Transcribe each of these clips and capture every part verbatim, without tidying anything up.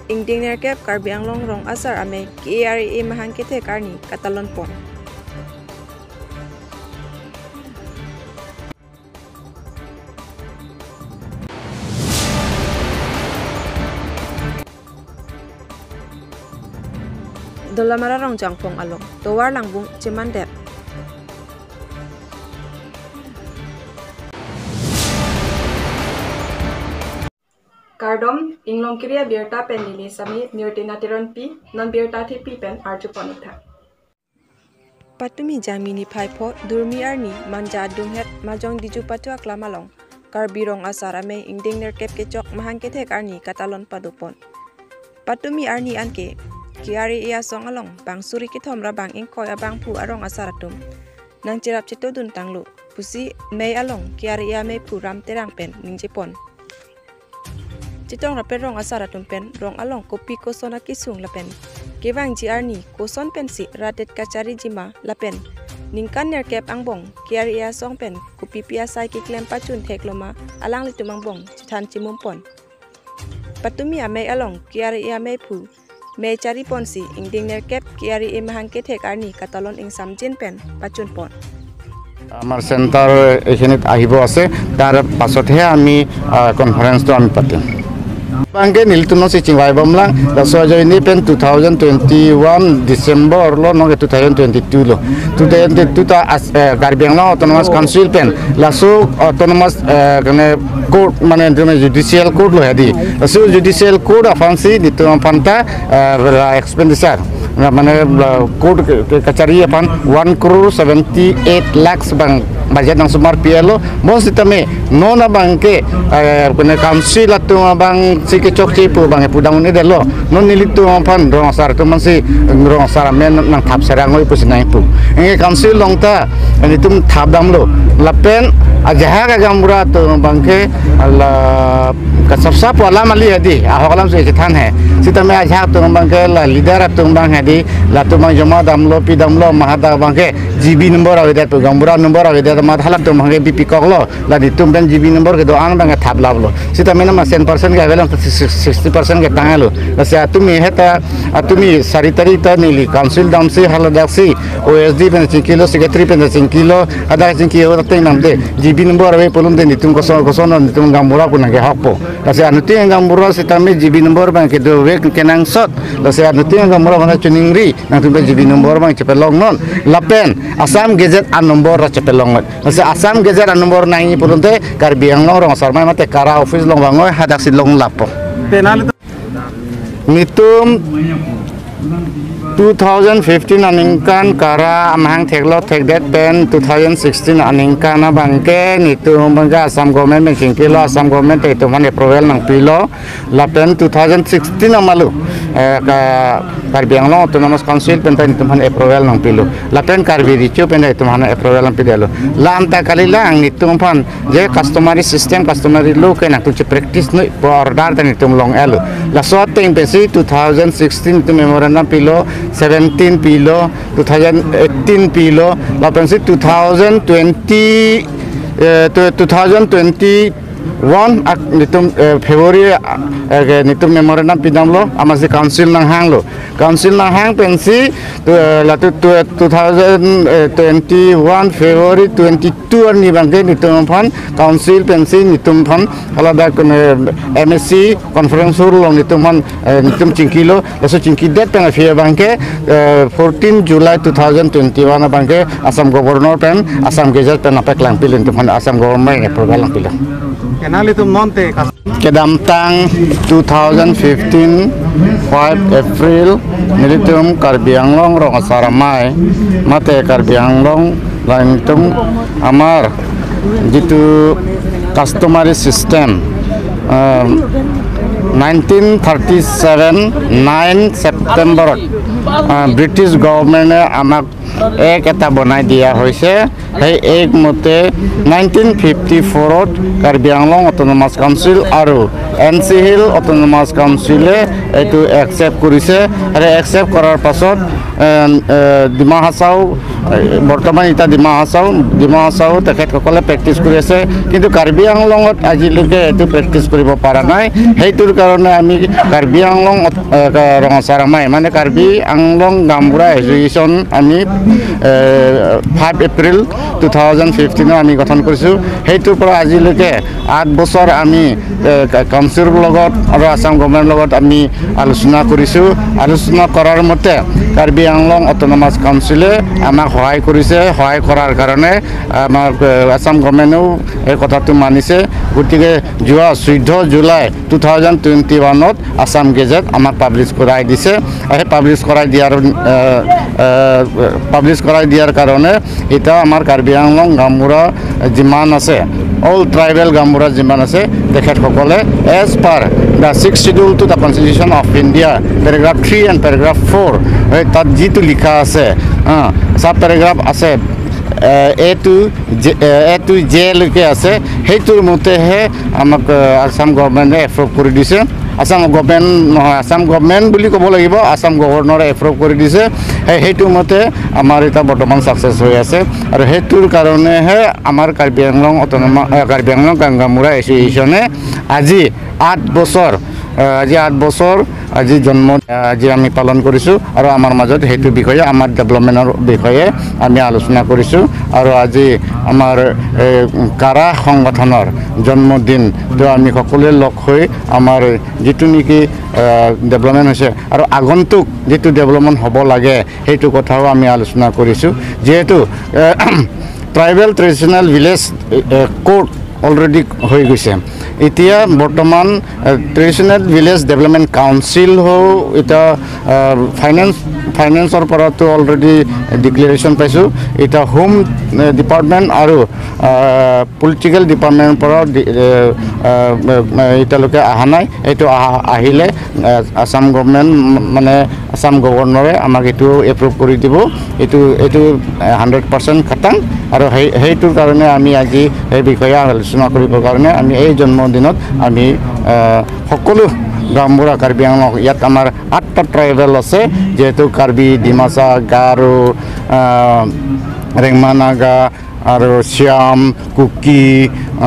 Ingdeng nerkep Karbi Anglong Rong Asar Amei K R A A mahang kethek arni katalon pon. Dolamara Rongjangphong along tovar langbung chemandet. Kardom, Inglongkiri abirta pen neli Sami Mirtina Teronpi, non birta thepi pen arjupon-ik tha. Patumi Jangmi niphai pho Durmi arni Manja Adunghet Majong Diju Patu Aklam along Karbi Rong Asar Amei ingdeng nerkep kechok mahang kethek arni katalon padopon. Patumi arni anke K R A A asong along bang suri kethom ra bang ingkoi abangphu arong asar atum nangcherap chetodun tanglo pusi mei along K R A A ameiphu Ram Terang pen ningjepon. Chetong rapet rong asar atum pen rong along kopi koson akesung lapen kevangji arni koson pensi rat det kacharijima lapen ningkan nerkep angbong K R A A asong pen kopipi asai keklem pachun thekloma alanglitum angbong chethan chimumpon. Patumi amei along K R A A ameiphu mei chariponsi ingdeng nerkep K R A A mahang kethek arni katalon ingsamjin pen pachunpon. আমাৰ চেণ্টাৰ এইখিনিত আহিব আছে, তাৰ পাছতহে আমি, আহ, কনফাৰেন্সটো আমি পাতিম। বাংকে নীলতুমসি চিংৱাই বমলাং, লাসো আজইনি পেন টু থাউজেণ্ড টুৱেণ্টি ওৱান ডিচেম্বৰলো নগে টু থাউজেণ্ড টুৱেণ্টি টুলো। টু থাউজেণ্ড টুৱেণ্টি টুত আছ-, এ, কাৰ্বি আংলং অট'নমাছ কাউন্সিল পেন লাসো অট'নমাছ, এ, মানে কোৰ্ট মানে জুডিচিয়েল কোৰ্টলো হেদি। লাসো জুডিচিয়েল কোৰ্ট আফাংসি নিতু আফাংতা, এ, এক্সপেণ্ডিচাৰ, মানে, আহ, কোৰ্ট কে-, কে-, কাছাৰী আফাং one crore seventy eight lakhs বাং budget nangsumar P L O, bonsitame non abangke, eh, kene council atum abangsi kechokche pu abang pudam un'edetlo, non nelitum aphan rong asar atum mansi rong asar amei nangthap serang oi pusi nangpu. Anke council alongta nelitum thapdamlo. Lapen ajahak agaonbura atum abangke la kasapsap alam kali hedi, ahok alamsi chethan he. Sitame ajahak atum abangke la leader atum abang hedi, latum abang joma damlo, pidamlo, mahada abangke G B number avedet pu, gaonbura number avedet amat halatum abangke bipikoklo, la nelitum pen G B number kedo-an abangke thaplaplo. Sitame nama cent percent ke avelang sixty percent ke tanglo. Lasi atumi heta, atumi sari tarik ta neli council damsi haladaksi O S D pen chingkilo, secretary pen chingkilo, hadak chingki ho tengnamde, G B number ave pulumde nelitum koson koson nelitum gaonbura kunang kehokpo. Lasi anuttin gaonbura sitame G B number abangke dovek kenangsot. Lasi anuttin gaonbura mana chuningri, nangtum pen G B number abang chepelong non. Lapen Assam Gazette a-number ra chepelong non. Lasi Assam Gazette a-number nangji pulumte Karbi Anglong Rong Asar Amei mate KARA office along vangoi, hadaksi longlappo. Penal Nelitum two thousand fifteen aningkan KARA amahang theklo, thekdet pen two thousand sixteen aningkan abangke nelitum abangke Assam government pen chingkilo, Assam government ta nelitum aphan approval nangpilo. Lapen two thousand sixteen amalu, eh, ka Karbi Anglong Autonomous Council pen ta nelitum aphan approval nangpilo. Lapen Karbi Recho pen ta nelitum aphan approval nangpidetlo. La-anta kalilang nelitum aphan je customary system, customary law ke nangtum chepractice noi pu order ta nelitum long-etlo. Laso ateng pensi two thousand sixteen nelitum memorandum pilo, seventeen pilo, two thousand eighteen pilo, lapensi two thousand twenty, eh, two, two thousand twenty-one ak nelitum, eh, February, eh, ke nelitum memorandum pidamlo, amatsi council nanghanglo. Council nanghang pensi, tu, eh, latu tu, two thousand twenty-one February twenty-two arni abangke nelitum aphan council pensi nelitum aphan haladak, eh, M A C conference hall along nelitum aphan, eh, nelitum chingkilo, laso chingkidet pen aphi abangke, eh, fourteen July two thousand twenty-one abangke Assam Governor pen Assam Gazette pen nangpaklangpilo, nelitum aphan Assam Government approval nangpilo. Kenang nelitum nonte kas- Kedamtang two thousand fifteen five April nelitum Karbi Anglong Rong Asar Amei mate Karbi Anglong la nelitum amar jitu customary system, um, nineteen thirty-seven nine September, uh, British government ne amak এক এটা বনাই দিয়া হৈছে। সেই এক মতে nineteen fifty ফ'ৰত কাৰ্বি Anglong autonomous council আৰু এন চি হিল অট'নমাছ কাউন্সিলে এইটো একচেপ্ট কৰিছে। আৰু একচেপ্ট কৰাৰ পাছত এ, এ, ডিমা হাছাও, এ, বৰ্তমান এতিয়া ডিমা হাছাও, ডিমা হাছাও তেখেতসকলে প্ৰেক্টিছ কৰি আছে, কিন্তু কাৰ্বি আংলঙত আজিলৈকে এইটো প্ৰেক্টিছ কৰিব পৰা নাই। সেইটোৰ কাৰণে আমি কাৰ্বি আংলং অত-, এ, কা-, ৰঙাচাৰামাই, মানে কাৰ্বি আংলং গাঁওবুঢ়া এছ'চিয়েশ্যন আমি, এ, ফাইভ এপ্ৰিল টু থাউজেণ্ড ফিফটিনত আমি গঠন কৰিছোঁ। সেইটোৰ পৰা আজিলৈকে আঠ বছৰ আমি, এ, কা-, কাউন্সিলৰ লগত আৰু আছাম গভৰ্ণমেণ্টৰ লগত আমি আলোচনা কৰিছোঁ। আলোচনা কৰাৰ মতে কাৰ্বি আংলং অট'নমাছ কাউন্সিলে আমাক সহায় কৰিছে। সহায় কৰাৰ কাৰণে আমাক, এ, আছাম গভৰ্ণমেণ্টেও এই কথাটো মানিছে। গতিকে যোৱা চৈধ্য জুলাই টু থাউজেণ্ড টুৱেণ্টি ওৱানত আছাম গেজেট আমাক পাব্লিছ কৰাই দিছে। আৰু সেই পাব্লিছ কৰাই দিয়াৰ, এ, এ, পাব্লিছ কৰাই দিয়াৰ কাৰণে এতিয়া আমাৰ কাৰ্বি আংলং গাঁওবুঢ়া যিমান আছে, অল ট্ৰাইবেল গাঁওবুঢ়া যিমান আছে, তেখেতসকলে as per the sixth schedule to the Constitution of India, paragraph three and paragraph four, এই তাত যিটো লিখা আছে, আ, চাব পেৰেগ্ৰাফ আছে, এ, A to J, A, A to J লৈকে আছে, সেইটোৰ মতেহে আমাক, এ, আছাম গভৰ্ণমেণ্টে এপ্ৰুভ কৰি দিছে। আছাম গভৰ্ণমেণ্ট নহয়, আছাম গভৰ্ণমেণ্ট বুলি ক'ব লাগিব, আছাম গভৰ্ণৰে এপ্ৰুভ কৰি দিছে। সেই, সেইটো মতে আমাৰ এতিয়া বৰ্তমান ছাকচেছ হৈ আছে। আৰু সেইটোৰ কাৰণেহে আমাৰ কাৰ্বি আংলং অট'নমা-, এ, কাৰ্বি আংলং গাঁওবুঢ়া এছ'চিয়েশ্যনে আজি আঠ বছৰ, এ, আজি আঠ বছৰ আজি জন্ম, এ, আজি আমি পালন কৰিছোঁ। আৰু আমাৰ মাজত সেইটো বিষয়ে, আমাৰ ডেভেলপমেণ্টৰ বিষয়ে আমি আলোচনা কৰিছোঁ। আৰু আজি আমাৰ, এ, কাৰা সংগঠনৰ জন্মদিন, তো আমি সকলোৱে লগ হৈ আমাৰ যিটো নেকি, এ, ডেভেলপমেণ্ট হৈছে আৰু আগন্তুক যিটো ডেভেলপমেণ্ট হ'ব লাগে, সেইটো কথাও আমি আলোচনা কৰিছোঁ। যিহেতু, এ, ট্ৰাইবেল ট্ৰেডিশ্যনেল ভিলেজ, এ, এ, ক'ড অলৰেডি হৈ গৈছে। এতিয়া বৰ্তমান, এ, ট্ৰেডিশ্যনেল ভিলেজ ডেভেলপমেণ্ট কাউন্সিল হওক, এতিয়া, এ, ফাইনেন্স, ফাইনেন্সৰ পৰাতো অলৰেডি ডিক্লেৰেশ্যন পাইছোঁ। এতিয়া হোম, এ, ডিপাৰ্টমেণ্ট আৰু, এ, পলিটিকেল ডিপাৰ্টমেণ্টৰ পৰা ডি-, এ, এ, এ, এতিয়ালৈকে অহা নাই। এইটো আহা-, আহিলে, এ, আছাম গভৰ্ণমেণ্ট, মানে আছাম গভৰ্ণৰে আমাক এইটো এপ্ৰুভ কৰি দিব। এইটো, এইটো, এ, হাণ্ড্ৰেড পাৰ্চেণ্ট খাটাং। আৰু সেই, সেইটোৰ কাৰণে আমি আজি এই বিষয়ে আলোচনা কৰিবৰ কাৰণে আমি এই জন্মদিনত আমি, এ, সকলো গাঁওবুঢ়া কাৰ্বি আংলং, ইয়াত আমাৰ আঠটা ট্ৰাইবেল আছে, যিহেতু কাৰ্বি, ডিমাচা, গাৰো, আ, ৰেংমা নাগা, আৰু চিয়াম, কুকি,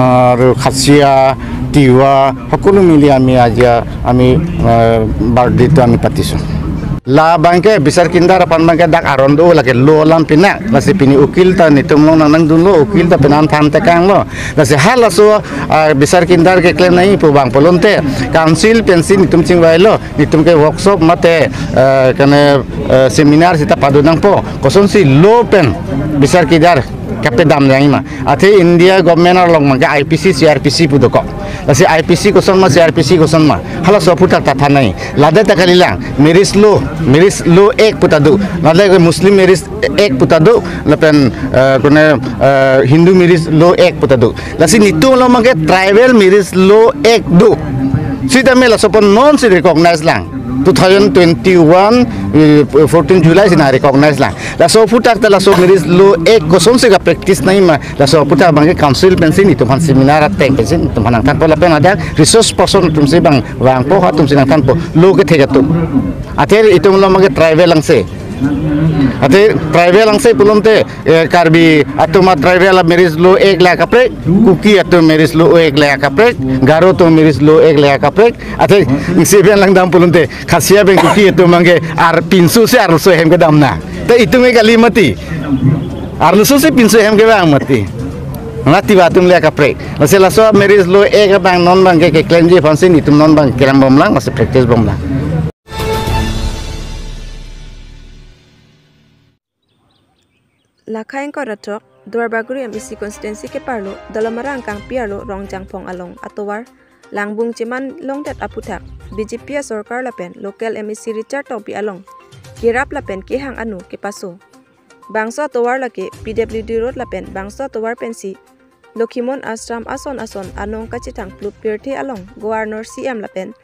আৰু খাচিয়া, তিৱা, সকলো মিলি আমি আজি আমি, আহ, বাৰ্থডেটো আমি পাতিছোঁ। La abangke bisar kindar aphan abangke dak aron do lake lo alam pina, lasi pini ukil ta netum along nang nangdunlo, ukil ta penang than tekanglo, lasi halaso, ah, bisar kindar keklem nangji pu abang pulote, council pensi netum chingvailo, netum ke workshop mate, ah, kene, ah, seminar sita pado nangpo, kosonsi lo pen bisar kindar kapadam nangji ma. Athe India government arlo abangke I P C, C R P C pu dokok. Lasi I P C koson ma, C R P C koson ma, halaso aphuthak ta than nangji. Ladak ta kalilang, marriage law, marriage law act pu ta do. Ladak Muslim marriage act pu ta do, lapen, eh, kene, eh, Hindu marriage law act pu ta do. Lasi netum along abangke tribal marriage law act do. Sitame laso aphan nonsi recognize lang. Two thousand twenty-one, eh, fourteen July si nang recognize lang. Laso aphuthak ta laso marriage law act kosonsi kapractice nangji ma, laso aphuthak abangke council pensi netum aphan seminar ateng pensi netum aphan nangthanpo, lapen ada resource person atumsi bang vangpo, ha atumsi nangthanpo, law kethek atum. Athe itum along abangke tribal angse. Athe tribal angse pulote, eh, Karbi atum a tribal a marriage law act le kaprek, Kuki atum marriage law act le kaprek, Garo atum marriage law act le kaprek. Athe isi pen langdam pulote, Khasi pen Kuki atum abangke ar pinso si arloso ahem kedam nang. Te itum ke kali mati. Arloso si pinso ahem kevang mati. Mati ba atum le kaprek. Lasi laso marriage law act abang non abangke keklemji aphansi netum non abang keklem bomlang, lasi practice bomlang. Lakhai ingkoi ra throk, Duarbagori M A C constituency keparlo, Dolamara angkangpi arlo Rongjangphong along atovar langbung cheman longdet aphuthak, B J P asorkar lapen local M A C Richard Tokbi along kerap lapen kehang anu kepaso. Bangso atovar lake P W D road lapen bangso atovar pensi Lokhimon Ashram ason ason anong kachethang plup pirthe along Governor, C M lapen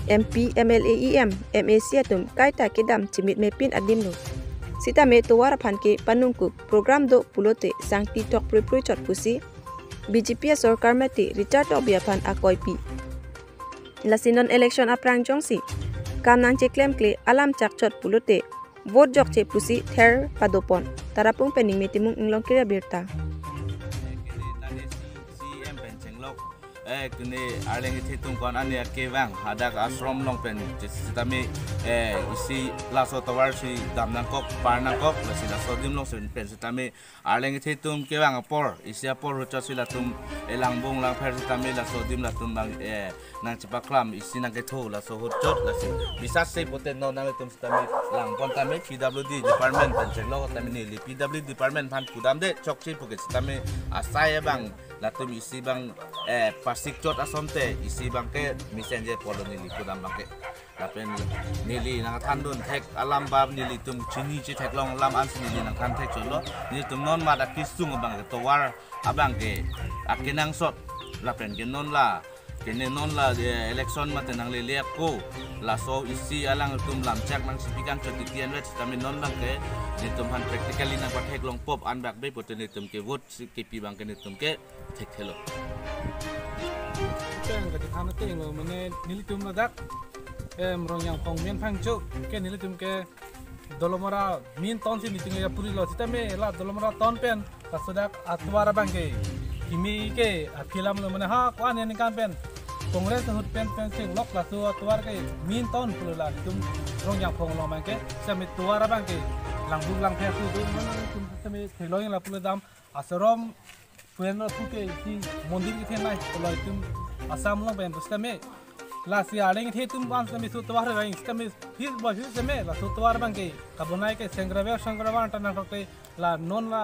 M P, M L A, E M, M A C atum kaita kedam chimit mepin adim lo. sitame tovar aphan ke panungkuk program do pulote sangti thok prui prui chot pusi B J P asorkar mate Richard Tokbi aphan akoipi. Lasi non election aphrang jongsi kam nangcheklemkle alam chak chot pulote vote jokche pusi ther padopon. Tarapung pen Ningme Timung, Inglong Kiri abirta. C M pen chenglok, eh, kene arleng ithetum ko-an ane akevang hadak ashram along pen sitame, eh, isi laso tovar si dam nangkok, par nangkok, lasi laso adim along pen sitame arleng ithetum kevang apor, isi apor huchot si latum, eh, langbung langpher sitame laso adim latum abang, eh, nangchepaklam, isi nangketho laso huchot, lasi bisas se poten non nangtum sitame langpon tame P W D department pen chenglok tame neli P W D department aphan pudamde chokche pu ke sitame asai abang latum isi abang, eh, pasik chot asonte isi abang ke messenger polo neli pudam abang ke. Lapen neli nangthandun thek alam ba nelitum chini chetheklong alam ansi neli nangthan thek chotlo. Nelitum non mat akisung abang ke tovar abang ke akenangsot lapen ke non la kene non la, eh, election mate nanglele ako laso isi alangtum lamchak nangchepi kan chot titi anvet sitame non abang ke nelitum aphan practically nangpatheklong pop an bak be poten nelitum ke vote si kepi abang ke nelitum ke thekthelo. Teng ka than teng lo mane nelitum ladak, em, Rongjangphong men phangcho ke nelitum ke Dolamara min ton si nelitum ya puri lo sitame la Dolamara ton pen kasodak atovar abang ke kimi ke apilam lo mane ha ko-an aningkan pen Congress ahut pen pen chenglok laso atovar ke min ton pulo latum Rongjangphong along abang ke sitame tovar abang ke langbung langpher su do mane nelitum sitame theklong la pulo dam ashram pen lo puke si mondir kethenei lo itum Assam along pen sitame lasi arleng ithetum aphan sitame so tovar abang sitame phir ba phir sitame laso tovar abang ke kabonai ke senggraver senggraver anta nangkok te la non la,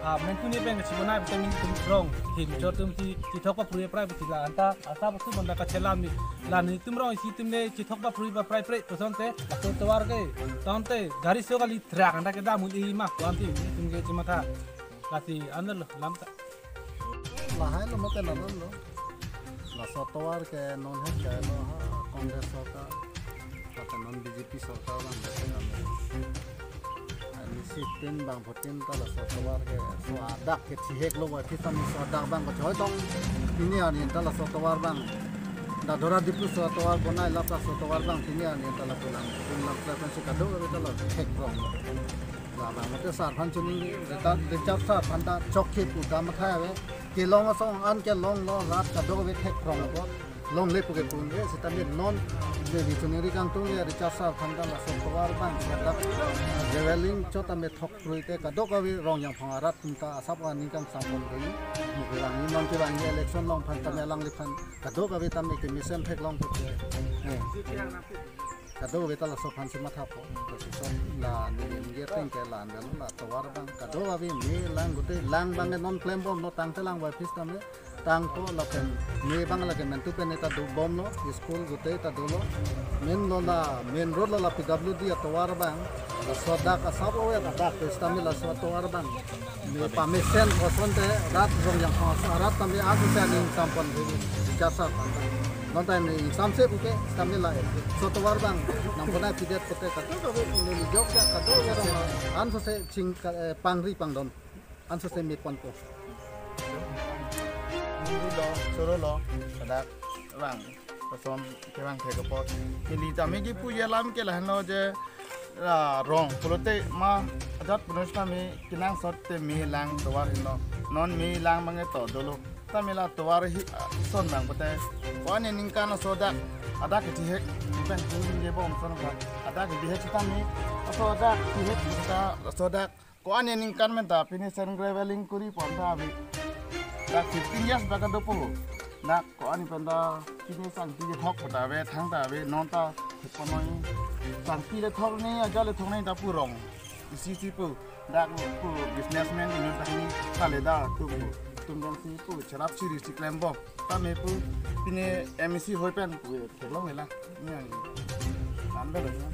ah, mentuni abang ke chibonai sitame itum rong him chot atum si chithok paprui aprai si la anta asa pasu banda kachelam ni la nelitum rong isi itum le chithok paprui aprai pre kosonte laso tovar ke tangte gari so kali truck anta kedam un-e ma ko-an ti itum ke chimatha. Lasi anlo lamta. Lahai lo mate nanan lo. Laso tovar ke non het ke lo ha Congress sorkar. Kata non B J P sorkar abang ke kami. Ani si tin bang photin ta laso tovar ke so adak ke thihek lo ba kita ni so adak abang ko choi tong. Pini arni ta laso tovar abang. Dadora Diphu so tovar bonai lap laso tovar abang pini arni ta lapulang. Pun lap lapulang si kadokave ta lo thek rong. Labang mate sar aphan chini reta Richard sar aphan ta chokche pu dam athai ave. Kelong asong an kelong lo rat kadokave thek rong lo. Longle pu ke pun ke sitame non je di chini ri kangtung ya Richard sar aphan ta laso tovar abang kata reveling chot tame thok prui te kadokave Rongjangphong arat atum ta asap ani kangsam pon koi. Muke lang ni non ke lang ni election along aphan tame alangliphan kadokave tame kemesen theklong pu ke. Eh. Kadokave ta laso aphan si mathapo. Laso la ni lim ge teng ke la andal la tovar abang. Kadokave me lang gute lang abang non klem bom lo tangte lang bai pis tame. Tangpo lapen me abang lake mentu pen ta do bom lo. School gute ta dolo. Main lo la main road lo la P W D atovar abang. Laso dak asap ove dak pis tame laso atovar abang. Me pamesen kosonte rat Rongjangphong arat tame asu se ani ingsam pon Richard sar aphan. Non ta ne ingsam se puke tame la. So tovar abang nang bonai pidet pote kadokave ne lijok ya kadokave rong anso se ching ka, eh, pangri pangdon. Anso se me ponpo. Ningri lo, choro lo, kadak abang. Koson kevang thek apot. Neli tame kipu alam ke lahenlo je la rong pulote ma ajat punus tame kenangsot te me lang tovar henlo. Non me lang abang to dolo. Tame la tovar hi, ah, son abang pote. Ko-an aningkan laso dak adak kethihek pen pun je bom son ka. Adak kethihek tame laso dak thihek ta laso dak ko-an aningkan pen ta pini sand graveling kuri pon ta ave. Dak fifteen years bak dopo. Dak ko-an pen ta pini sangti thok ta ave thang ta ave non ta thek ponoi. Sangti le thok ni aja le thok ni ta pu rong. Isi isi pu dak pu businessman inut ta ni kale da tum pu. Tum dong si pu cherap chiri si klem bom. Tame pu pini M A C hoi pen pu theklong la. Ni ani. An belo na.